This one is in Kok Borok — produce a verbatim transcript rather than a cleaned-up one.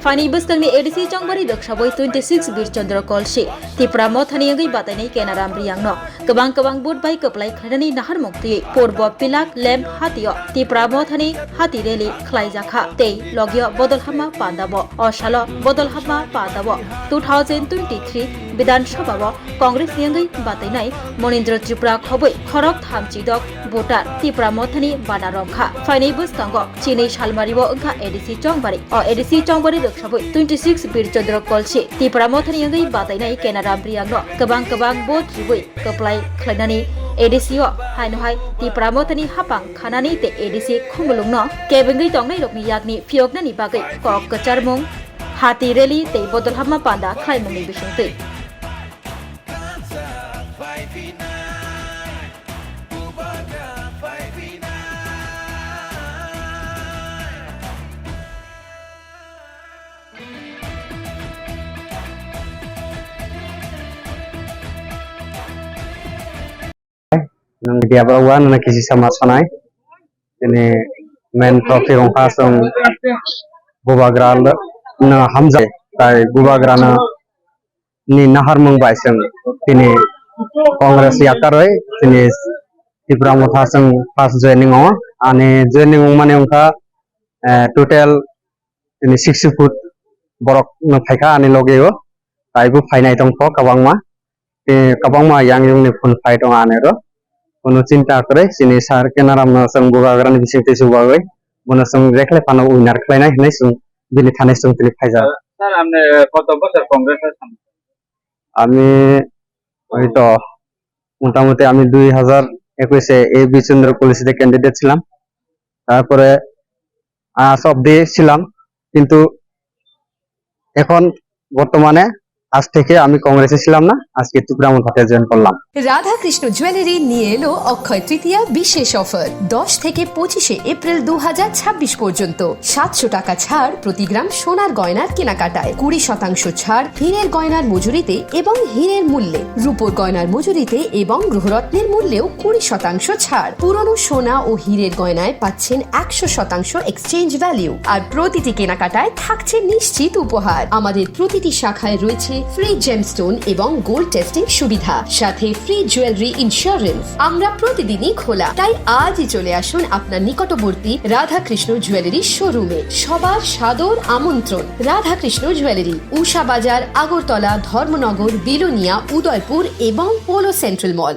Phaini bwskangni A D C chongbari rwksabwi twenty six Birchandra Kolsi Tipra Mothani wngwi batainai Kenaram Riyangno kwbang kwbang vote bai kwplai khlainani naharmung twiwi Purbo Pilak Lem hatio Tipra Mothani hati rally khlaijakha tei logio bodol hapma pandao. O salo bodol hapma pandao two thousand twenty-three Bidhan Sabhao Congress ni wngwi batainai Monindra Tripura khobwi khorok tham chidok voter Tipra Mothani bana romkha. Phainai bwskango chini salmario wngkha A D C chongbari. O A D C chongbari rwksabwi twenty six Birchandra Kolsi Tipra Mothani wngwi batainai Kenaram Riyangno kwbang kwbang vote ribwi kwplai khlainani A D C o haino hai Tipra Mothani hapang khanani tei A D C khumulungno kebengwi tongnairokni yakni phiyoknani bagwi kok kwcharmung, hati rally tei bodol hapma panda khlaimungni bisingtwi. Nwng media borok wa nwng kisi sama sanai. Tini main topic wngkha chwng bubagra no hamjak tai bubagra no ni naharmung bai chwng tini Congress yakarwi tini Tipra Motha chwng first joining o ani joining wngmani wngkha, eh, total tini sixty foot borok no phaikha ani loge o, taibo phainai tongkho kwbangma. Tei kwbangma yang yungni phone phai tongo anero. Kono chinta kwrwi chini sir Kenaram no chwng bubagrani bisingtwi chubagwi bono chwng je khlai phano winner khlainai hinwi chwng bini thani chwng tini phaijak. Sir, আপনি কত বছর কংগ্রেসের সাথে? আমি ওই তো মোটামুটি আমি দুই হাজার একুশে এ বি চন্দ্র কলেজে ক্যান্ডিডেট ছিলাম, তারপরে আজ অব্দি ছিলাম, কিন্তু এখন বর্তমানে আজ থেকে আমি কংগ্রেসে ছিলাম না, আজকে ত্রিপুরা মথাতে জয়েন করলাম। রাধাকৃষ্ণ জুয়েলারি নিয়ে এলো অক্ষয় তৃতীয়া বিশেষ অফার। দশ থেকে পঁচিশে এপ্রিল দু হাজার ছাব্বিশ পর্যন্ত সাতশো টাকা ছাড় প্রতি গ্রাম সোনার গয়নার কেনাকাটায়, কুড়ি শতাংশ ছাড় হীরের গয়নার মজুরিতে এবং হীরের মূল্যে। রূপোর গয়নার মজুরিতে এবং গৃহরত্নের মূল্যেও কুড়ি শতাংশ ছাড়। পুরনো সোনা ও হীরের গয়নায় পাচ্ছেন একশো শতাংশ এক্সচেঞ্জ ভ্যালু। আর প্রতিটি কেনাকাটায় থাকছে নিশ্চিত উপহার। আমাদের প্রতিটি শাখায় রয়েছে ফ্রি জেমস্টোন এবং গোল্ড টেস্টিং সুবিধা, সাথে ফ্রি জুয়েলারি ইন্স্যুরেন্স। আমরা প্রতিদিনই খোলা, তাই আজই চলে আসুন আপনার নিকটবর্তী রাধাকৃষ্ণ জুয়েলারি শোরুমে। সবার সাদর আমন্ত্রণ। রাধাকৃষ্ণ জুয়েলারি, উষা বাজার, আগরতলা, ধর্মনগর, বিলোনিয়া, উদয়পুর এবং পোলো সেন্ট্রাল মল।